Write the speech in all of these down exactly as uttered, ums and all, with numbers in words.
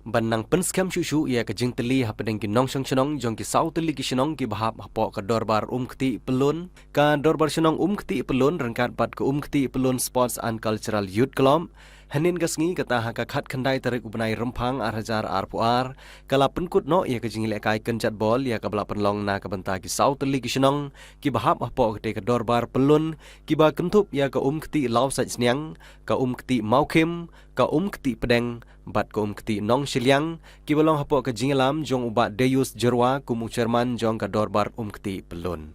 Ban nang pynskhem shuh shuh ïa ka jingtylli hapdeng ki nongshong shnong jong ki saw tylli ki shnong kiba hap hapoh ka Dorbar Umkti Pyllun, ka Dorbar Shnong Umkti Pyllun ryngkat bad ka Umkti Pyllun Sports and Cultural Youth Club, hynnin ka sngi kata ha ka khatkhyndai tarik u bnai Rymphang ar hajar arphew ar, ka la pynkut noh ïa ka jingïalehkai kynjat bol ïa kaba la pynlong na ka bynta ki saw tylli ki shnong kiba hap hapoh katei ka Dorbar Pyllun, kiba kynthup ïa ka Umkti Lawsaitsniang, ka Umkti Mawkhim, ka Umkti Pdeng bad ka Umkti Nongshiliang, kiba long hapoh ka jingïalam jong u Bah Deus Jyrwa kum u Chairman jong ka Dorbar Umkti Pyllun.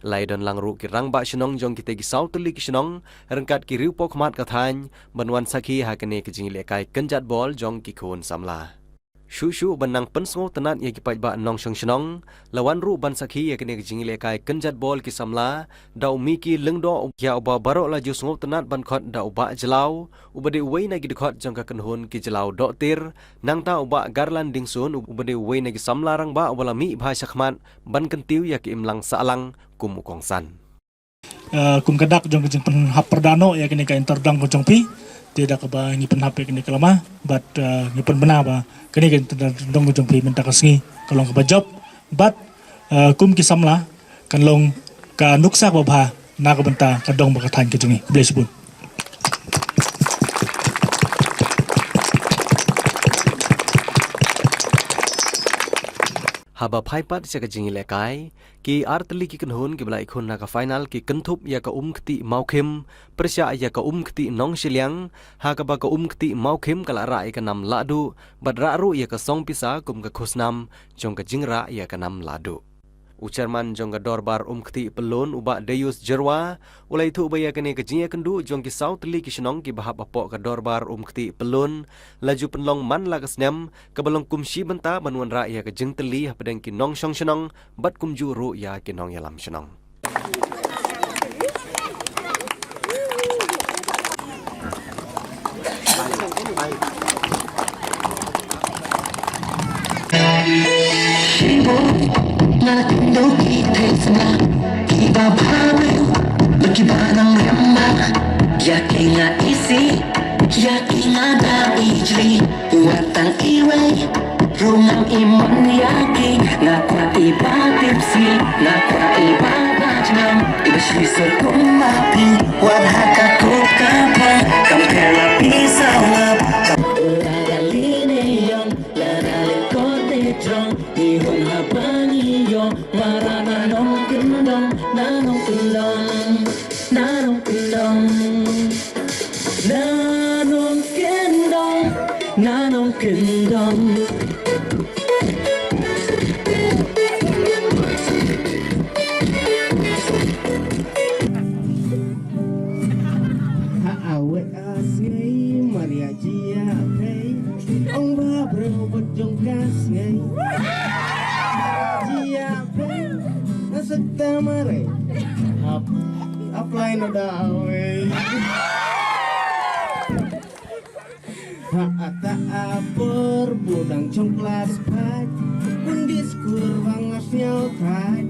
La ïadon lang ruh ki rangbah shnong jong kitei ki saw tylli ki shnong ryngkat ki riewpawkhmat ka thaiñ ban wan sakhi ha kane ka jingïalehkai kynjat bol jong ki khun samla. Shuh shuh ban nang pynsngewtynnad ïa ki paidbah nongshong shnong, la wan ruh ban sakhi ïa kane ka jingïalehkai kynjat bol ki samla da u Mickey Lyngdoh, ïa uba baroh la ju sngewtynnad ban khot da u Bah Jlaw, uba dei uwei na ki dkhot jong ka kynhun ki Jlaw Dohtir, nangta u Bah Garland Dingsun, uba dei uwei na ki samla rangbah uba la mih bha shakhmat ban kyntiew ïa ka imlang sahlang kum u kongsan. Eh, kum ka dak jong ka jingpynhap pyrda noh ïa kane ka inter dong ka jong phi, te da kaba ngi pynhap ïa kane ka lama bad, eh, ngi pynbna ba kane ka inter dong ka jong phi mynta ka sngi ka long kaba jop bad, eh, kum ki samla kan long ka nuksa kaba bha na ka bynta ka dong bad ka thaiñ ka jong ngi. Khublei shibun. Haba phai pat sha ka jingïalehkai, ki ar tylli ki kynhun kiba la ïakhun na ka final ki kynthup ïa ka Umkti Mawkhim pyrshah ïa ka Umkti Nongshiliang, ha kaba ka Umkti Mawkhim ka la rah ïa ka nam lahduh bad rah ruh ïa ka song pisa kum ka khusnam jong ka jingrah ïa ka nam lahduh. U Chairman jong ka Dorbar Umkti Pyllun, u Bah Deus Jyrwa, u la ïathuh ba ïa kane ka jingïakynduh jong ki saw tylli ki shnong kiba hap hapoh ka Dorbar Umkti Pyllun la ju pynlong man la ka snem, kaba long kum shi bynta ban wanrah ïa ka jingtylli hapdeng ki nongshong shnong bad kumjuh ruh ïa ki nongïalam shnong. Shibun na kyndoh ki thei samla kiba bha briew bad kiba nang riam bha. Ïa ki nga isih, ïa ki nga da ijli. Wat tang iwei ruh ngam imon ïa ki. Nga kwah iba tipsngi, nga kwah iba bajnam, iba shisha kum ma phi. Wat ha ka kut ka pha kam pher la phi saw ngap. Lada lynti ïong, lada lynti kot te jong, ngi hun haba ngi ïong, marang na nongkyndong, na nongkyndong, na nongkyndong. Na nongkyndong, na nongkyndong. Ha awet asngi Maria jia pei. Ong ba breu bad jong ka sngi. Jia pei. Na sekta mare. Ap, apply no da wei. Ha ata apor budang jong klas pat. Bun diskur bang ngas nyau tat.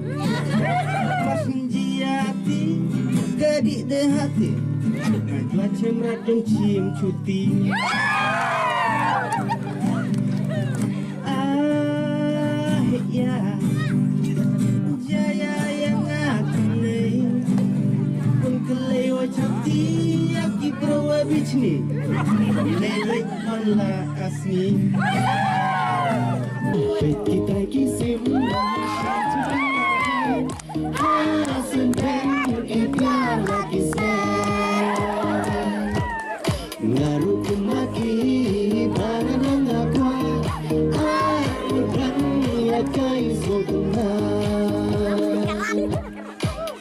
Mas njiati ka di de hati. Nga jua chim rat jong chim chuti. Ah, ya. Jaya ya nga kane. Pun kelei wa chati ya ki pro wa bichni. Lelek man la asni. Pet kita kisim. Hasan ben ipya la kisem. Nga ruh kum ma ki ba nga nang nga kwah. Ai u dang ïa kai sngewtynnat.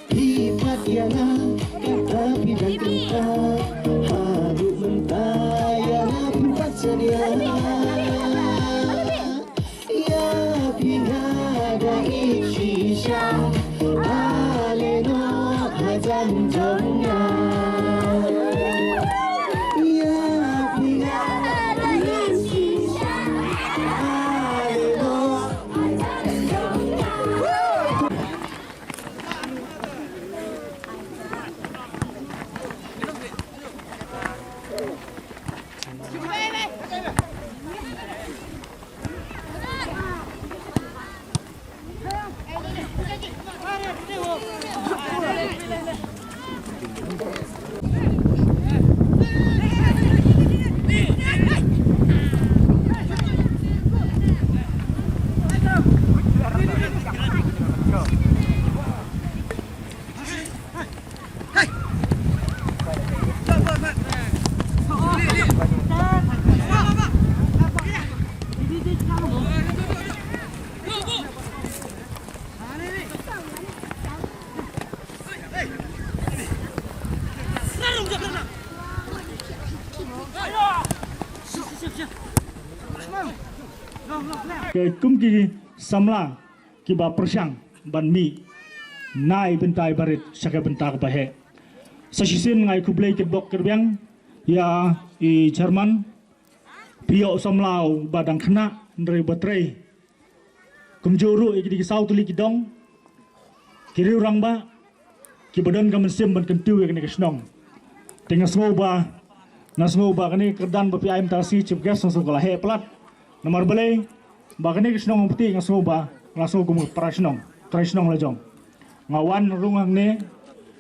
Phi pat ïa nga kata phi dang kynta. Haduh mynta ïa nga phi pat shaniah. Ïa phi nga da ïeit shisha. Ale no Kum ki samla kiba pyrshang ban mih na i bynta i barit sha ka bynta kaba heh. Sa shisien nga ai khublei kitbok kitbiang ïa i chairman, phi ïoh samla uba dang khynnah hynrei ba trei. Kumjuh ruh ïa ki dei ki saw tylli ki dong, ki riew rangbah kiba don ka mynsiem ban kyntiew ïa kane ka shnong. Te nga sngew ba, nga sngew ba kane ka kyrdan ba phi ai mynta ka sngi chief guest nga sngew ka la heh palat. Namar balei? Ba kane ka shnong Umpti nga sngew ba, nga sngew kum ka trai shnong, trai shnong la jong. Nga wan rung hangne,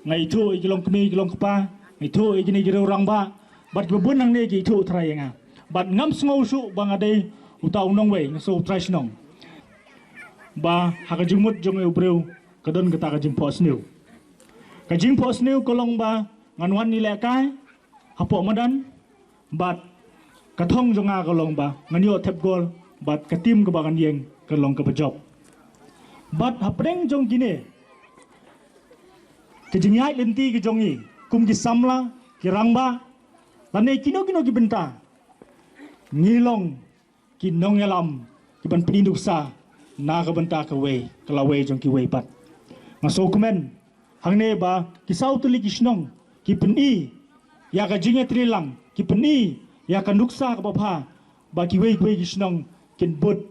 nga ithuh ïa ki long kmie ki long kpa, nga ithuh ïa kine ki riew rangbah, bad kiba bun hangne ki ithuh trai ïa nga. Bad ngam sngew shuh ba nga dei uta u nongwei, nga sngew u trai shnong. Ba ha ka jingmut jong u briew ka don kata ka jingphohsniew. Ka jingphohsniew ka long ba ngan wan ïalehkai hapoh madan, bad ka thong jong nga ka long ba ngan ïoh thep gol, bad ka tim kaba ngan ïeng ka long kaba jop. Bad hapdeng jong kine ka jingïaid lynti ka jong ngi kum ki samla, ki rangbah, lane kino kino ki bynta, ngi long ki nongïalam kiban pyni nuksa na ka bynta kawei ka lawei jong kiwei pat. Nga sngewkmen hangne ba ki saw tylli ki shnong ki pyni ïa ka jingïatreilang, ki pyni ïa ka nuksa kaba bha, ba kiwei kiwei ki shnong kin bud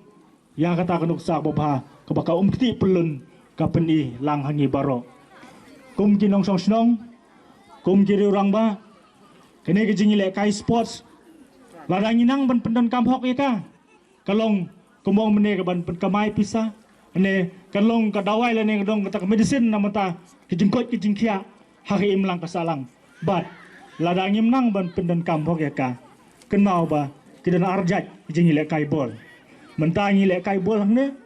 ïa kata ka nuksa kaba bha kaba ka Umkti Pyllun ka pyni lang ha ngi baroh. Kum ki nongshong shnong, kum ki riew rangbah, kane ka jingïalehkai sports, lada ngi nang ban pyndonkam hok ïa ka, ka long kumba ong mynne ka ban pynkamai pisa, ne ka long ka dawai lane ka long kata ka medicine na ka bynta ka jingkoit ka jingkhiah ha ka imlang ka sahlang. Bad lada ngim nang ban pyndonkam hok ïa ka, kynmaw ba ki don arjait ki jingïalehkai bol. Mynta ngi ïalehkai bol hangne,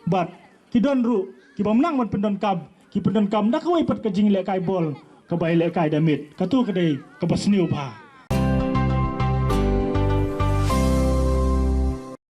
bad ki don ruh kibym nang ban pyndonkam, ki pyndonkam da kawei pat ka jingïalehkai bol kaba ïalehkai da miet. Katu ka dei kaba sniew bha.